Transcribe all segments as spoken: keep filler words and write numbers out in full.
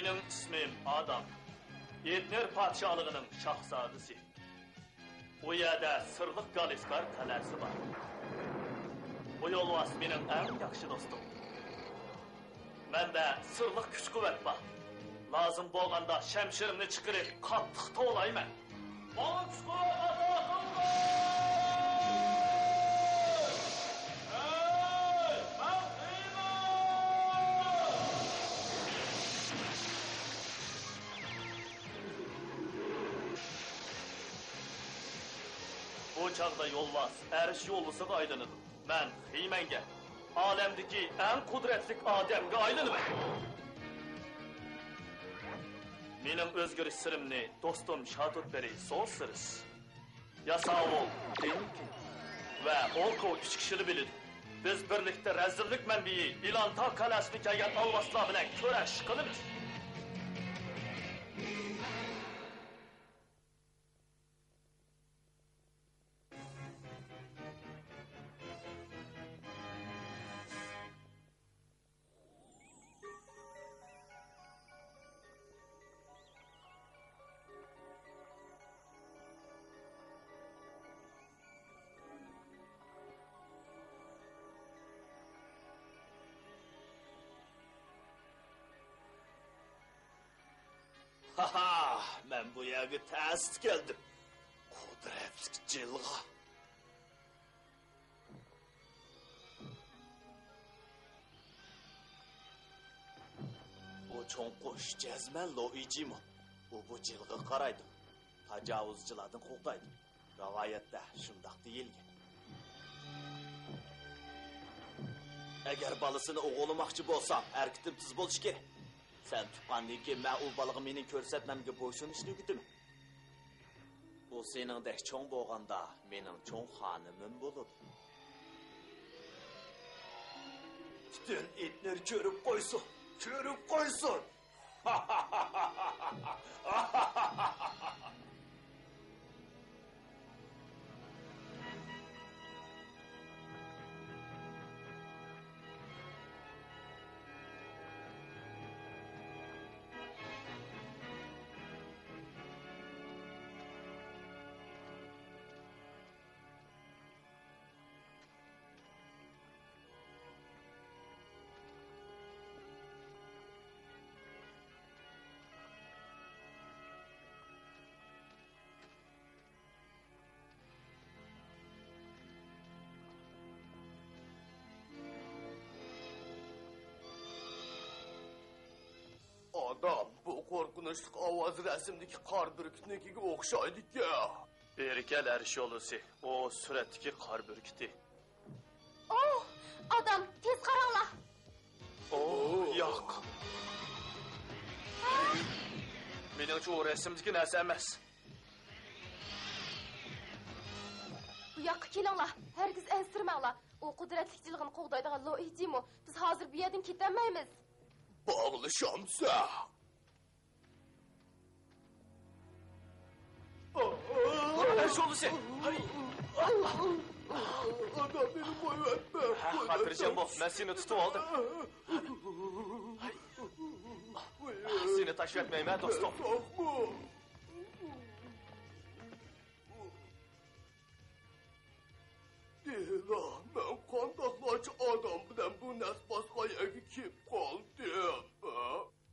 مېنىڭ ئىسمىم ئادام. ئېتنېر پادىشاھلىقىنىڭ شاھزادىسى. ئۇ يەردە سىرلىق گالىسكار قەلئەسى بار. بۇ يولۋاس مېنىڭ ئەڭ ياخشى دوستۇم. مەندە سىرلىق كۈچ-قۇۋۋەت بار. لازىم بولغاندا شەمشىرىمنى چىقىرىپ قاتتىق توۋلايمەن. ماڭا كۈچ-قۇۋۋەت ئاتا قىلغىن! ھەي، مەن خېمەن! بۇ چاغدا يولۋاس ئەرش يولۋىسىغا ئايلىنىدۇ. مەن خېمەنگە، ئالەمدىكى ئەڭ قۇدرەتلىك ئادەمگە ئايلىنىمەن. مېنىڭ ئۆزگىرىش سىرىمنى دوستۇم شاتۇت پېرى سوسىرىس، ياساۋۇل دېنكىن ۋە ئوكو ئۈچ كىشىلا بىلىدۇ. بىز بىرلىكتە رەزىللىك مەنبىيى ئىلانتا قەلئەسىدىن كەلگەن ئالۋاستىلار بىلەن كۈرەش قىلىمىز. ھاھا، مەن بۇ يەرگە تەستە كەلدىم. قۇدرەتلىك جىلغا. بۇ چوڭ قۇش جەزمەن لوئىجىمۇ. ئۇ بۇ جىلغا قارايدۇ. تاجاۋۇزچىلاردىن قوغدايدۇ. رىۋايەتتە شۇنداق دېيىلگەن. ئەگەر بالىسىنى ئوغرىلىماقچى بولساڭ، ھەرىكىتىم تېز بولۇشى كېرەك. سەن تۇغقاندىن كېيىن مەن ئۇ بالىغا مېنىڭ كۆرسەتمەمگە بويسۇنۇشنى ئۆگىتىمەن. ئۇ سېنىڭدەك چوڭ بولغاندا، مېنىڭ چوڭ خانىمىم بولىدۇ. پۈتۈن ئېتنېر كۆرۈپ قويسۇن، كۆرۈپ قويسۇن! ئادام، بۇ قورقۇنچلۇق ئاۋاز رەسىمدىكى قارا بۈركۈتنىڭكىگە ئوخشايدىكەن. بېرىكەل، ئەرش يولۋىسى، ئۇ سۈرەتتىكى قارا بۈركۈتى. ئوھ، ئادام، تېز قاراڭلار! ئوھ، ياق. مېنىڭچە ئۇ رەسىمدىكى نەرسە ئەمەس. بۇ ياققا كېلىڭلار، ھەرگىز ئەنسىرىمەڭلار. ئۇ قۇدرەتلىك جىلغىنى قوغدايدىغان لوئىجىمۇ. بىز ھازىر بۇ يەردىن كېتەلمەيمىز. باغلىشامسەن؟ ئەرش يولۋىسى! ھەي! ئانا، مېنى قويۇۋەتمە! ھە، خاتىرجەم بول، مەن سېنى تۇتۇۋالدىم. سېنى تاشلىۋەتمەيمەن، دوستۇم. ساقمۇ؟ دېلا، مەن قانداقلارچە ئادام بىلەن بۇ نەس باسقان يەرگە كېلىپ قالدىم؟ ھە؟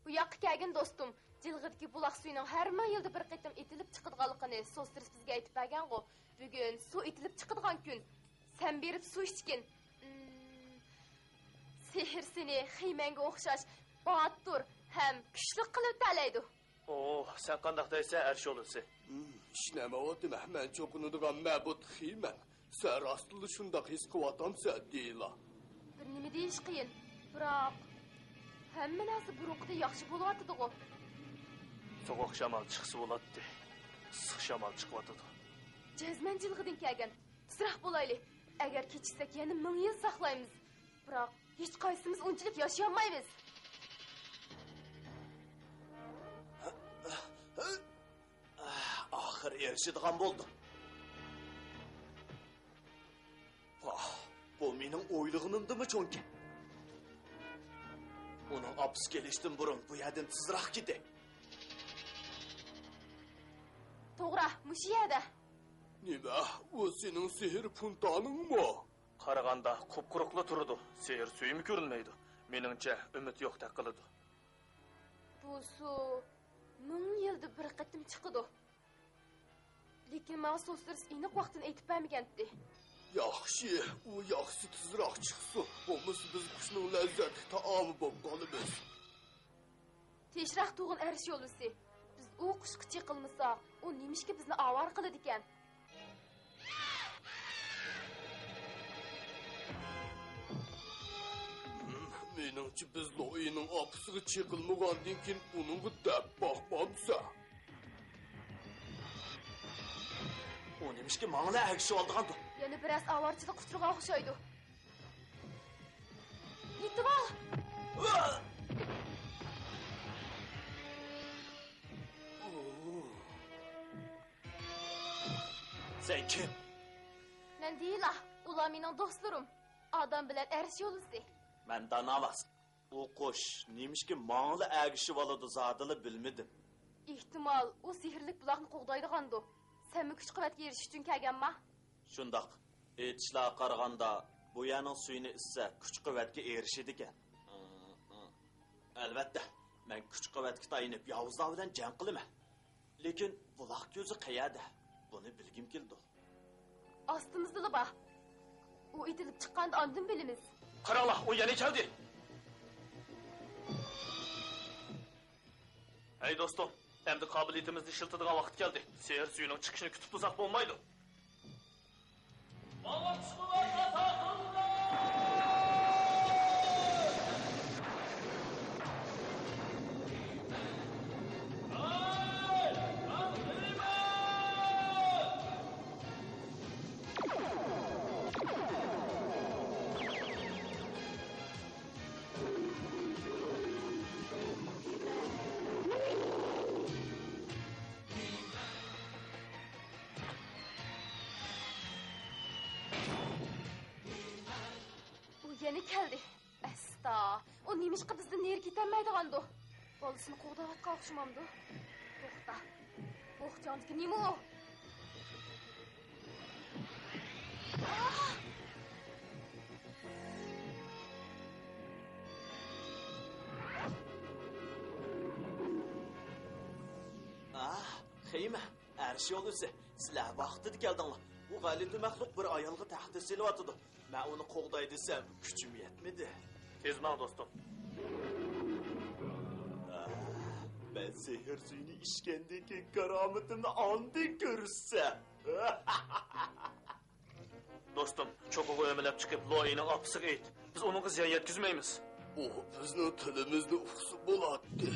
بۇ ياققا كەلگىن، دوستۇم. جىلغىدىكى بۇلاق سۈيىنىڭ ھەر مىڭ يىلدا بىر قېتىم ئېتىلىپ چىقىدىغانلىقىنى سوسترىس بىزگە ئېيتىپ بەرگەنغۇ. بۈگۈن سۇ ئېتىلىپ چىقىدىغان كۈن. سەن بېرىپ سۇ ئىچكىن. ئىم، سېھىر سېنى خېمەنگە ئوخشاش باتۇر ھەم كۈچلۈك قىلىۋېتەلەيدۇ. ئوھ، سەن قانداق دەيسەن، ئەرش يولۋىسى؟ ھىم، ئىشىنەلمەيۋاتىمەن، مەن چوقۇنىدىغان مەبۇد خېمەن. سەن راستلا شۇنداق ھېس قىلىۋاتامسەن، دېلا؟ بىر نېمە دېيىش قىيىن. بىراق، ھەممە نەرسە بۇرۇنقىدىن ياخشى بولۇۋاتىدىغۇ. سوغۇق شامال چىقسا بولاتتى. ئىسسىق شامال چىقىۋاتىدۇ. جەزمەن جىلغىدىن كەلگەن. تېزراق بولايلى. ئەگەر كېچىكسەك، يەنە مىڭ يىل ساقلايمىز. بىراق، ھېچقايسىمىز ئۇنچىلىك ياشىيالمايمىز. ئاخىر ئېرىشىدىغان بولدۇم. پاھ، بۇ مېنىڭ ئويلىغىنىمدىنمۇ چوڭكەن. ئۇنىڭ ئاپىسى كېلىشتىن بۇرۇن بۇ يەردىن تېزراق كېتەي. توغرا، مۇشۇ يەردە. نېمە؟ ئۇ سېنىڭ سېھىر پونتانىڭمۇ؟ قارىغاندا قۇپقۇرۇقلا تۇرىدۇ، سېھىر سۈيىمۇ كۆرۈنمەيدۇ. مېنىڭچە، ئۈمىد يوقتەك قىلىدۇ. بۇ سۇ مىڭ يىلدا بىر قېتىم چىقىدۇ. لېكىن ماڭا سوسرىس ئېنىق ۋاقتىنى ئېيتىپ بەرمىگەنتى. ياخشى، ئۇ ياخشى تېزراق چىقسۇن، بولمىسا بىز قۇشنىڭ لەززەتلىك تائامى بولۇپ قالىمىز. تېزراق تۇغۇن ئەرش يولۋىسى. بىز ئۇ قۇشقا چېقىلمىساق، ئۇ نېمىشقا بىزنى ئاۋارە قىلىدىكەن؟ مېنىڭچە، بىز لوئىنىڭ ئاپىسىغا چېقىلمىغاندىن كېيىن ئۇنىڭغا دەپ باقمامسەن؟ ئۇ نېمىشقا ماڭىلا ئەگىشىۋالىدىغاندۇ؟ يەنە بىرەرسى ئاۋارىچىلىققا ئۇچرىغان ئوخشايدۇ. يېتىۋال! سەن كىم؟ مەن دېيىلا، ئۇلار مېنىڭ دوستلىرىم. ئادام بىلەن ئەرش يولۋىسى. مەن داناۋاس. ئۇ قۇش نېمىشقا ماڭىلا ئەگىشىۋالىدۇ زادىلا بىلمىدىم. ئېھتىمال، ئۇ سېھىرلىك بۇلاقنى قوغدايدىغاندۇ. سەنمۇ كۈچ-قۇۋۋەتكە ئېرىشىش ئۈچۈن كەلگەنما؟ شۇنداق. ئېيتىشلارغا قارىغاندا، بۇ يەرنىڭ سۈيىنى ئىچسە، كۈچ-قۇۋۋەتكە ئېرىشىدىكەن. ئەلۋەتتە، مەن كۈچ-قۇۋۋەتكە تايىنىپ ياۋۇزلار بىلەن جەڭ قىلىمەن. لېكىن بۇلاق كۆزى قەيەردە؟ بۇنى بىلگۈم كېلىدۇ. ئاستىمىزدىلا بار. ئۇ ئېتىلىپ چىققاندا ئاندىن بىلىمىز. قاراڭلار، ئۇ يەنە كەلدى. ھەي دوستۇم، ئەمدى قابىلىيىتىمىزنى ئىشلىتىدىغان ۋاقىت كەلدى. سېھىر سۈيىنىڭ چىقىشىنى كۈتۈپ تۇرساق بولمايدۇ. ئۇ يەنە كەلدى. ئەستا، ئۇ نېمىشقا بىزدىن نېرى كېتەلمەيدىغاندۇ؟ بالىسىنى قوغداۋاتقان ئوخشىمامدۇ؟ توختا. ئوھ، جاندىكى نېمە ئۇ؟ ئاھ! ئاھ، خېمە، ئەرش يولۋىسى، سىلەر ۋاقتىدا كەلدىڭلار. بۇ غەلىتە مەخلۇق بىر ئايالغا تەھدىت سېلىۋاتىدۇ. مەن ئۇنى قوغداي دېسەم، كۈچۈم يەتمىدى. تېز ماڭ، دوستۇم. ئاھ، مەن سېھىر سۈيىنى ئىچكەندىن كېيىن كارامىتىمنى ئاندىن كۆرسەم. دوستۇم، چوققىغا ئۆمىلەپ چىقىپ، لوئىنىڭ ئاپىسىغا ئېيت. بىز ئۇنىڭغا زىيان يەتكۈزمەيمىز. ئۇ بىزنىڭ تىلىمىزنى ئۇقسا بولاتتى.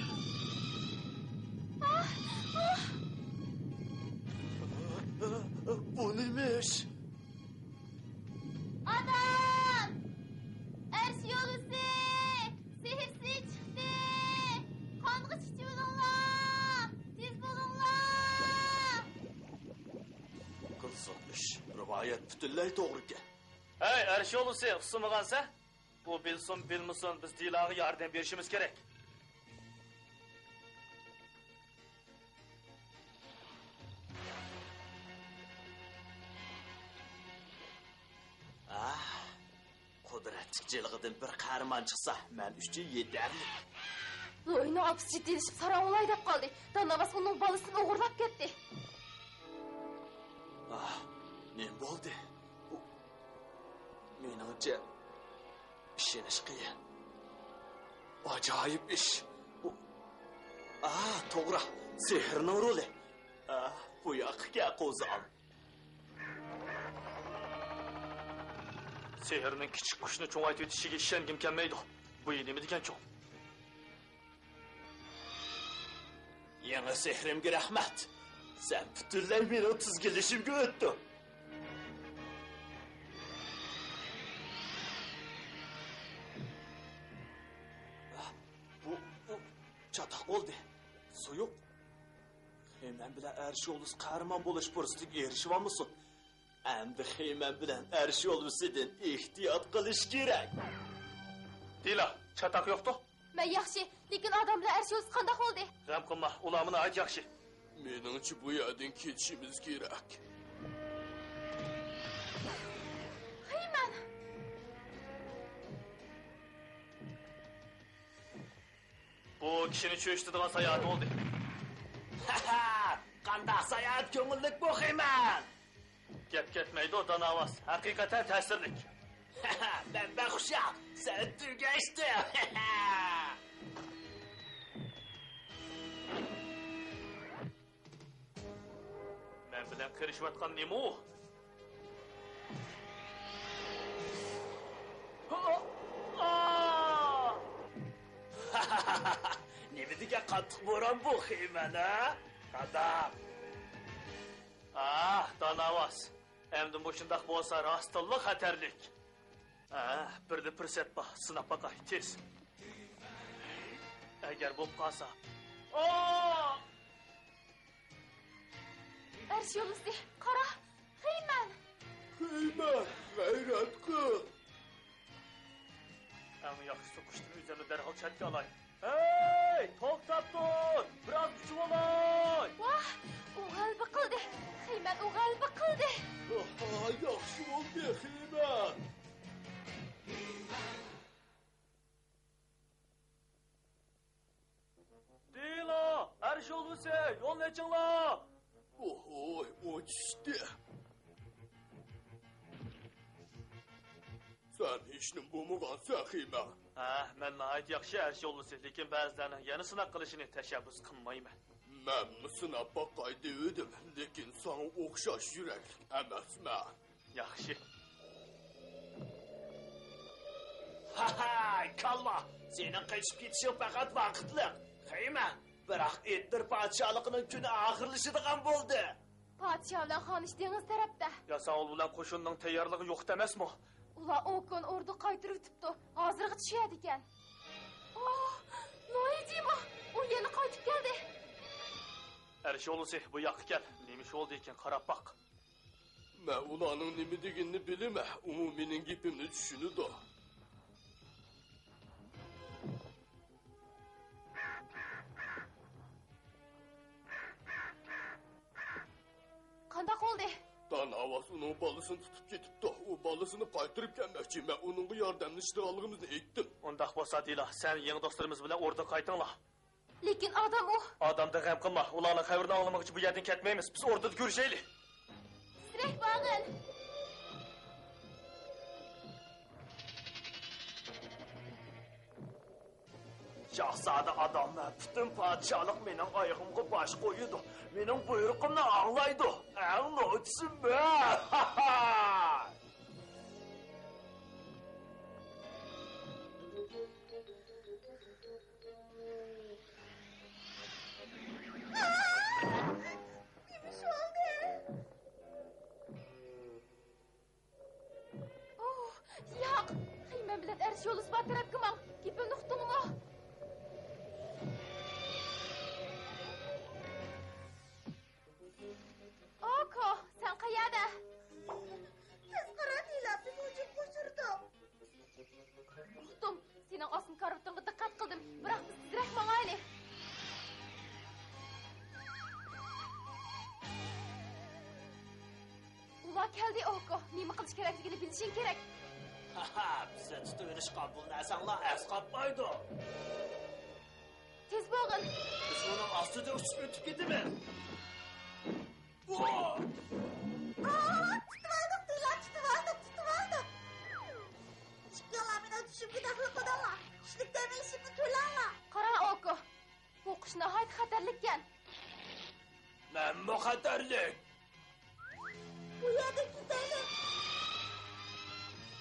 بۇ نېمە ئىش؟ ئادام! ئەرش يولۋىسى! سېھىرسى چىقتى! قانغا چىقىۋېلىڭلار! تېز بولۇڭلار! قىزىق ئىش، رىۋايەت پۈتۈنلەي توغرىكەن. ھەي، ئەرش يولۋىسى، ئۇسسىمىغانسەن؟ ئۇ بىلسۇن، بىلمىسۇن، بىز دىلاغا ياردەم بېرىشىمىز كېرەك. ئاھ، قۇدرەتلىك جىلغىدىن بىر قەھرىمان چىقسا، مەن ئۈچۈن يېتەرلىك. لوئىنىڭ ئاپىسى جىددىيلىشىپ ساراڭ بولاي دەپ قالدى. داناۋاس ئۇنىڭ بالىسىنى ئوغرىلاپ كەتتى. ئاھ، نېمە بولدى؟ بۇ، مېنىڭچە، ئىشىنىش قىيىن. ئاجايىپ ئىش. بۇ، ئاھ، توغرا، سېھىرنىڭ رولى. ئاھ، بۇ ياققا كەل، قوزام. سېھىرنىڭ كىچىك قۇشنى چوڭايتىۋېتىشىگە ئىشەنگۈم كەلمەيدۇ. بۇ نېمە دېگەن چوڭ؟ يېڭى سېھرىمگە رەھمەت. سەن پۈتۈنلەي مېنىڭ تىزگىنلىشىمگە ئۆتتۈڭ. بۇ، بۇ چاتاق بولدى. سۇيۇق. خېمەن بىلەن ئەرش يولۋىسى قەھرىمان بولۇش پۇرسىتىگە ئېرىشىۋالمىسۇن. ئەمدى خېمەن بىلەن ئەرش يولۋىسىدىن ئېھتىيات قىلىش كېرەك. دىلا، چاتاق يوقتۇ؟ مەن ياخشى، لېكىن ئادام بىلەن ئەرش يولۋىسى قانداق بولدى؟ غەم قىلما، ئۇلارمۇ ناھايىتى ياخشى. مېنىڭچە، بۇ يەردىن كېتىشىمىز كېرەك. خېيمەن! بۇ كىشىنى چۆچۈتىدىغان ساياھەت بولدى. قانداق ساياھەت كۆڭۈللۈك بۇ، خېيمەن! گەپ كەتمەيدۇ، داناۋاس. ھەقىقەتەن تەسىرلىك. مەن بەخۇشال، سەن تۈگەشتىڭ. مەن بىلەن قېرىشىۋاتقان نېمە ئۇ؟ نېمە دېگەن قاتتىق بوران بۇ، خېيمەن، ھە؟ قانداق؟ ئاھ، داناۋاس. ئەمدى مۇشۇنداق بولسا راستتىنلا خەتەرلىك. ئاھ، بىردە پۇرسەت بار، سىناپ باقاي، تېز. ئەگەر بولۇپ قالسا. ئاھ! ئەرش يولۋىسى، قارا، خېيمەن! خېيمەن، غەيرەت قىل! ئەڭ ياخشىسى قۇشتىن ئۆزۈمنى دەرھال چەتكە ئالاي. ھەي، توختاپ تۇر! بىراز كۈچۈم ئالاي! ۋاھ، ئۇ غەلىبە قىلدى! خېيمەن، ئۇ غەلىبە قىلدى! ئاھا، ياخشى بولدى، خېيمەن! دېيىلا، ئەرش يولۋىسى، يولنى ئېچىڭلار! ئوھوي، ئۇ چۈشتى. سەن ھېچنېمە بولمىغانسەن، خېيمەن. ھە، مەن ناھايىتى ياخشى ئەرش يولۋىسى، لېكىن بەزىلەرنىڭ يەنە سىناق قىلىشىنى تەشەببۇس قىلمايمەن. مەنمۇ سىناپ باقاي دېۋىدىم، لېكىن ساڭا ئوخشاش يۈرەكلىك ئەمەسمەن. ياخشى. ھەھە، كاللا! سېنىڭ قېچىپ كېتىشىڭ پەقەت ۋاقىتلىق. خېيمەن، بىراق ئېتنىر پادىشاھلىقىنىڭ كۈنى ئاخىرلىشىدىغان بولدى. پادىشاھ بىلەن خانىش دېڭىز تەرەپتە. ياساۋۇل بىلەن قوشۇننىڭ تەييارلىقى يوقىتى ئەمەسمۇ؟ ئۇلار ئوكون ئوردۇ قايتۇرۇۋېتىپتۇ. ھازىرغىچە شۇ يەردىكەن. ئوھ، نويجىما! ئۇ يەنە قايتىپ كەلدى. ئەرش يولۋىسى، بۇ ياققا كەل. نېمە ئىش بولدىكىن، قاراپ باق. مەن ئۇلارنىڭ نېمە دېگىنىنى بىلىمەن، ئۇمۇ مېنىڭ گېپىمنى چۈشىنىدۇ. قانداق بولدى؟ داناۋاس ئۇنىڭ بالىسىنى تۇتۇپ كېتىپتۇ. ئۇ بالىسىنى قايتۇرۇپ كەلمەكچى. مەن ئۇنىڭغا ياردەملىشىدىغانلىقىمىزنى ئېيتتىم. ئۇنداق بولسا، دېيىلا، سەن يېڭى دوستلىرىمىز بىلەن ئوردىغا قايتىڭلار. لېكىن ئادام ئۇ. ئادامدىن غەم قىلما، ئۇلارنىڭ خەۋىرىنى ئاڭلىمىغۇچە بۇ يەردىن كەتمەيمىز. بىز ئوردىدا كۆرۈشەيلى. تېزرەك بارغىن. شاھزادە ئاداملار، پۈتۈن پادىشاھلىق مېنىڭ ئايىغىمغا باش قويىدۇ، مېنىڭ بۇيرۇقۇمنى ئاڭلايدۇ. ئەڭ نوچىسى مەن! نېمە ئىش بولدى؟ ئوھ، ياق! خېيمەن بىلەن ئەرش يولۋىسى بار تەرەپكە ماڭ! گېپىمنى ئۇقتۇڭمۇ؟ ئوكو، سەن قەيەردە؟ تېز قارا، دېيىلا، بىز ھۇجۇمغا ئۇچرىدۇق. ئۇقتۇم، سېنىڭ ئاسما كارىۋىتىڭغا دىققەت قىلدىم، بىراق بىز تېزرەك ماڭايلى. ئۇلار كەلدى، ئوكو. نېمە قىلىش كېرەكلىكىنى بىلىشىڭ كېرەك. ھەھە، بىزنى تۇتۇۋېلىشقا بۇ نەرسەڭلار ئەسقاتمايدۇ. تېز بولغىن. بىز ئۇنىڭ ئاستىدا ئۇچۇپ ئۆتۈپ كېتىمىز. ئاھ! تۇتۇۋالدۇق، دېيىلا، تۇتۇۋالدۇق، تۇتۇۋالدۇق. ئىككىڭلار مېنىڭ چۈشۈمگە دەخلى قىلدىڭلار. كىشىلىك دەم ئېلىشىمنى كۆرەڭلار. قارا، ئوكو. بۇ قۇش ناھايىتى خەتەرلىككەن. مەنمۇ خەتەرلىك. بۇ يەردىن كېتەيلى.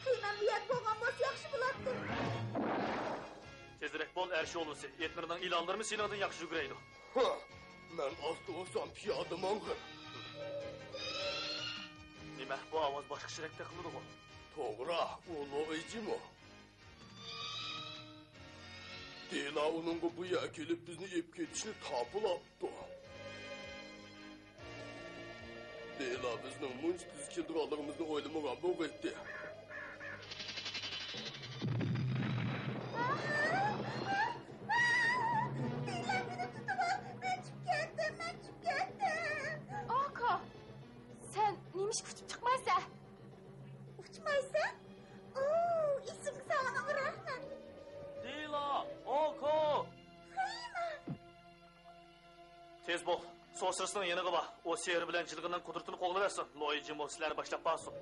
خېيمەن بۇ يەردە بولغان بولسا ياخشى بولاتتى. تېزرەك بول، ئەرش يولۋىسى. ئېتنىرنىڭ ئىلانلىرىمۇ سېنىڭدىن ياخشى يۈگۈرەيدۇ. ھە، مەن ئاستا بولسام پىيادە ماڭغىن. نېمە، بۇ ئاۋاز باشقىچىرەك ئېقىلىدىغۇ؟ توغرا، ئۇ لوئىجىمۇ؟ دېيىلا ئۇنىڭغا بۇ يەرگە كېلىپ بىزنى ئېلىپ كېتىشنى تاپىلاپتۇ. دېيىلا بىزنىڭ مۇنچە تېز كېلىدىغانلىقىمىزنى ئويلىمىغان بولغىيتتى. سوسرىسنىڭ يېنىغا بار. ئۇ سېھىر بىلەن جىلغىنىڭ قۇدرىتىنى قوغلىۋەتسۇن. لويى جىمو سىلەرنى باشلاپ بارسۇن.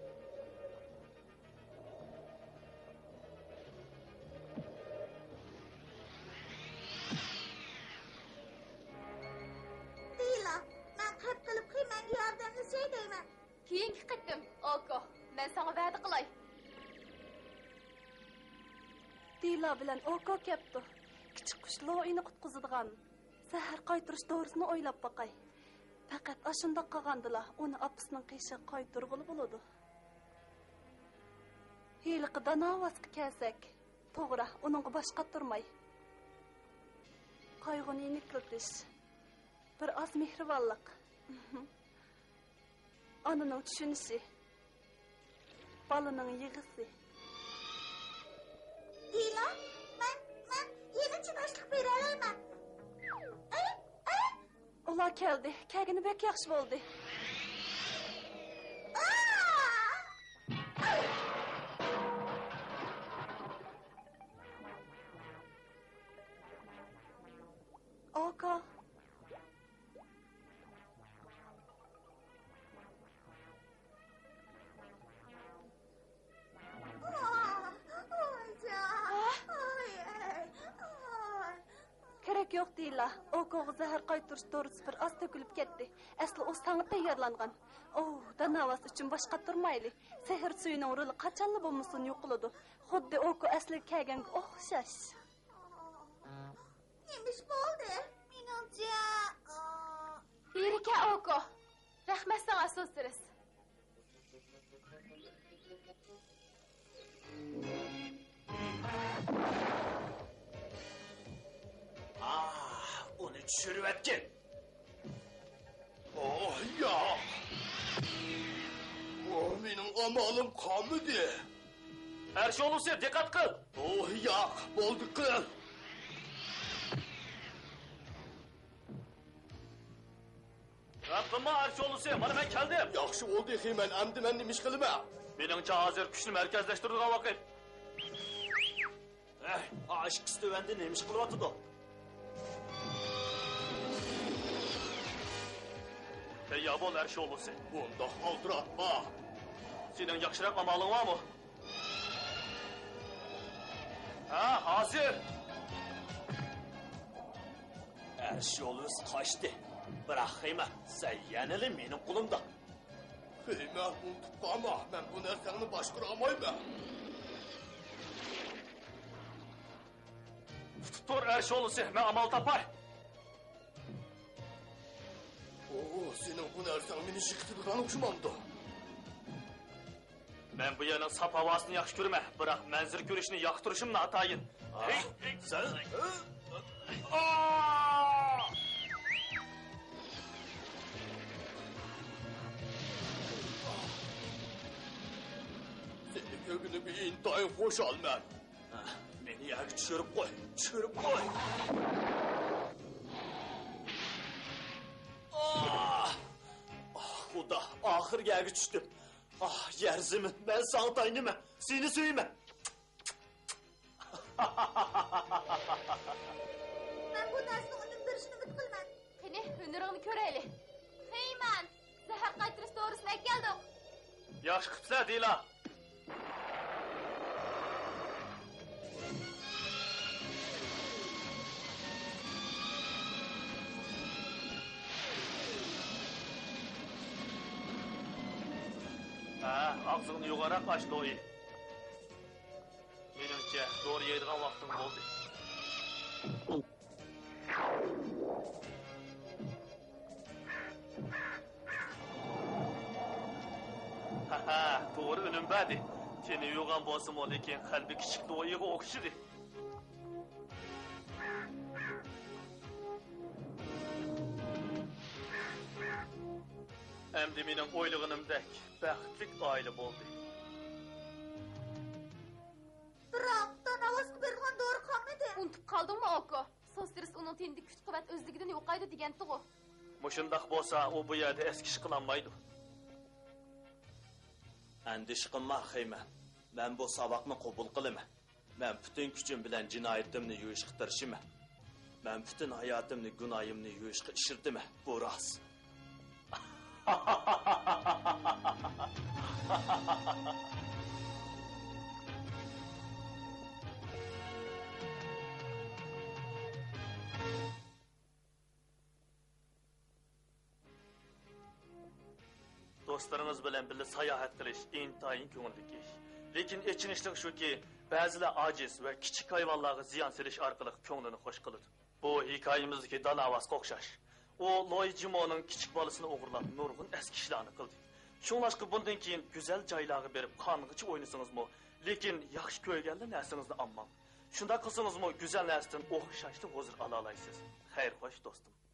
دېيلا، مەن قەپ قىلىپ خېمەنگە ياردەملىشەي دەيمەن. كېيىنكى قېتىم، ئوكو، مەن ساڭا ۋەدە قىلاي. دېيلا بىلەن ئوكو كەپتۇ. كىچىك قۇش لوئىنى قۇتقۇزىدىغان زەھەر قايتۇرۇش دورىسىنى ئويلاپ باقاي. پەقەت ئاشۇنداق قىلغاندىلا ئۇنى ئاپىسىنىڭ قېشىغا قايتۇرغىلى بولىدۇ. ھېلىقى داناۋاسقا كەلسەك، توغرا، ئۇنىڭغا باش قاتۇرماي، قايغۇنى يېنىكلىتىش، بىر ئاز مېھرىبانلىق. ئانىنىڭ چۈشىنىشى، بالىنىڭ يىغىسى. دېيلا، مەن، مەن يەنە چىداشلىق بېرەلەيمەن. ئەي، ئەي! ئۇلار كەلدى. كەلگىنى بەك ياخشى بولدى. ئا! ئوكو. ئاھ، ئايجان. ئاھ. ئاي، ئاي، ئاي. كېرەك يوق دېيىلا. ئوكوغا زەھەر قايتۇرۇش دورىسى بىر ئاز تۆكۈلۈپ كەتتى. ئەسلى ئۇ ساڭا تەييارلانغان. ئوھ، داناۋاس ئۈچۈن باش قاتۇرمايلى. سېھىر سۈيىنىڭ رولى قاچانلا بولمىسۇن يوقىلىدۇ. خۇددى ئوكو ئەسلىگە كەلگەنگە ئوخشاش. نېمە ئىش بولدى؟ مېنىڭچە، ئا، ھېرىكە ئوكو. رەھمەت ساڭا، سوسرىس. ئاھ، ئۇنى چۈشۈرۈۋەتكىن. ئوھ، ياق. ئوھ، مېنىڭ ئامالىم قالمىدى. ئەرش ئۇلۇسى، دىققەت قىل! ئوھ، ياق، بولدى، قىل. غەم قىلما، ئەرش ئۇلۇسى، مانا مەن كەلدىم. ياخشى بولدى، خېمەن، ئەمدى مەن نېمە ئىش قىلىمەن؟ مېنىڭچە، ھازىر كۈچنى مەركەزلەشتۈرىدىغان ۋاقىت. ئەي، ئاشىقىسى تۆۋەندە نېمە ئىش قىلىۋاتىدۇ؟ تەييار بول، ئەرش ئۇلۇسى. بۇنداق ئالدىراتما. سېنىڭ ياخشىراق ئامالىڭ بارمۇ؟ ھە، ھازىر! ئەرش ئۇلۇسى قاچتى. بىراق خېمەن، سەن يەنىلا مېنىڭ قولۇمدا. خېمەن، ئۇنتۇپ قالما، مەن بۇ نەرسەڭنى باشقۇرالمايمەن. تۇتۇپ تۇر، ئەرش ئۇلۇسى، مەن ئامال تاپاي. ئوھ، سېنىڭ بۇ نەرسەڭ مېنى يىقىتىدىغان ئوخشىمامدۇ؟ مەن بۇ يەرنىڭ ساپ ھاۋاسىنى ياخشى كۆرىمەن، بىراق مەنزىرە كۆرۈشنى ياقتۇرۇشۇم ناتايىن. ھەي، سەن، سېنى كۆرگىنىمگە ئىنتايىن خۇشالمەن. مېنى يەرگە چۈشۈرۈپ قوي، چۈشۈرۈپ قوي. ئاھ! ئاھ، خۇدا، ئاخىر يەرگە چۈشتۈم. ئاھ، يەر زېمىن، مەن ساڭا تايىنىمەن، سېنى سۆيىمەن. مەن بۇ نەرسىنىڭ ئۈنۈم بېرىشىنى ئۈمىد قىلىمەن. قېنى، ھۈنىرىڭنى كۆرەيلى. خېيمەن، زەھەر قايتۇرۇش دورىسىنى ئەكەلدۇق. ياخشى قىپسىلەر، دېيلا. ھە، ئاغزىڭنى يوغانراق ئاچ، لويى. مېنىڭچە، دورا يەيدىغان ۋاقتىڭ بولدى. ھەھە، توغرا ئۈنۈم بەردى. تېنى يوغان بولسىمۇ، لېكىن قەلبى كىچىك لويىغا ئوخشىدى. ئەمدى مېنىڭ ئويلىغىنىمدەك بەختلىك ئائىلە بولدى. بىراق، داناۋاسقا بېرىدىغان دورا قالمىدى. ئۇنتۇپ قالدىڭمۇ، ئوكو؟ سوسرىس ئۇنىڭ تېنىدىكى كۈچ-قۇۋۋەت ئۆزلۈكىدىن يوقايدۇ دېگەنتىغۇ. مۇشۇنداق بولسا، ئۇ بۇ يەردە ئەسكى ئىش قىلالمايدۇ. ئەندىشە قىلما، خېيمەن. مەن بۇ ساۋاقنى قوبۇل قىلىمەن. مەن پۈتۈن كۈچۈم بىلەن جىنايىتىمنى يۇيۇشقا تىرىشىمەن. مەن پۈتۈن ھاياتىمنى گۇناھىمنى يۇيۇشقا ئىشلىتىمەن. بۇ راست. دوستلىرىڭىز بىلەن بىللە ساياھەت قىلىش ئىنتايىن كۆڭۈللۈك ئىش. لېكىن ئېچىنىشلىق شۇكى، بەزىلەر ئاجىز ۋە كىچىك ھايۋانلارغا زىيان سېلىش ئارقىلىق كۆڭلىنى خوش قىلىدۇ. بۇ ھېكايىمىزدىكى دانا ۋاسقا ئوخشاش. ئۇ لوي جىمونىڭ كىچىك بالىسىنى ئوغرىلاپ، نۇرغۇن ئەسكى ئىشلارنى قىلدى. شۇڭلاشقا بۇندىن كېيىن گۈزەل جايلارغا بېرىپ قانغىچە ئوينىسىڭىزمۇ، لېكىن ياخشى كۆرگەنلا نەرسىڭىزنى ئالماڭ. شۇنداق قىلسىڭىزمۇ گۈزەل نەرسىدىن ئوخشاشلا ھۇزۇر ئالالايسىز. خەير خوش، دوستۇم.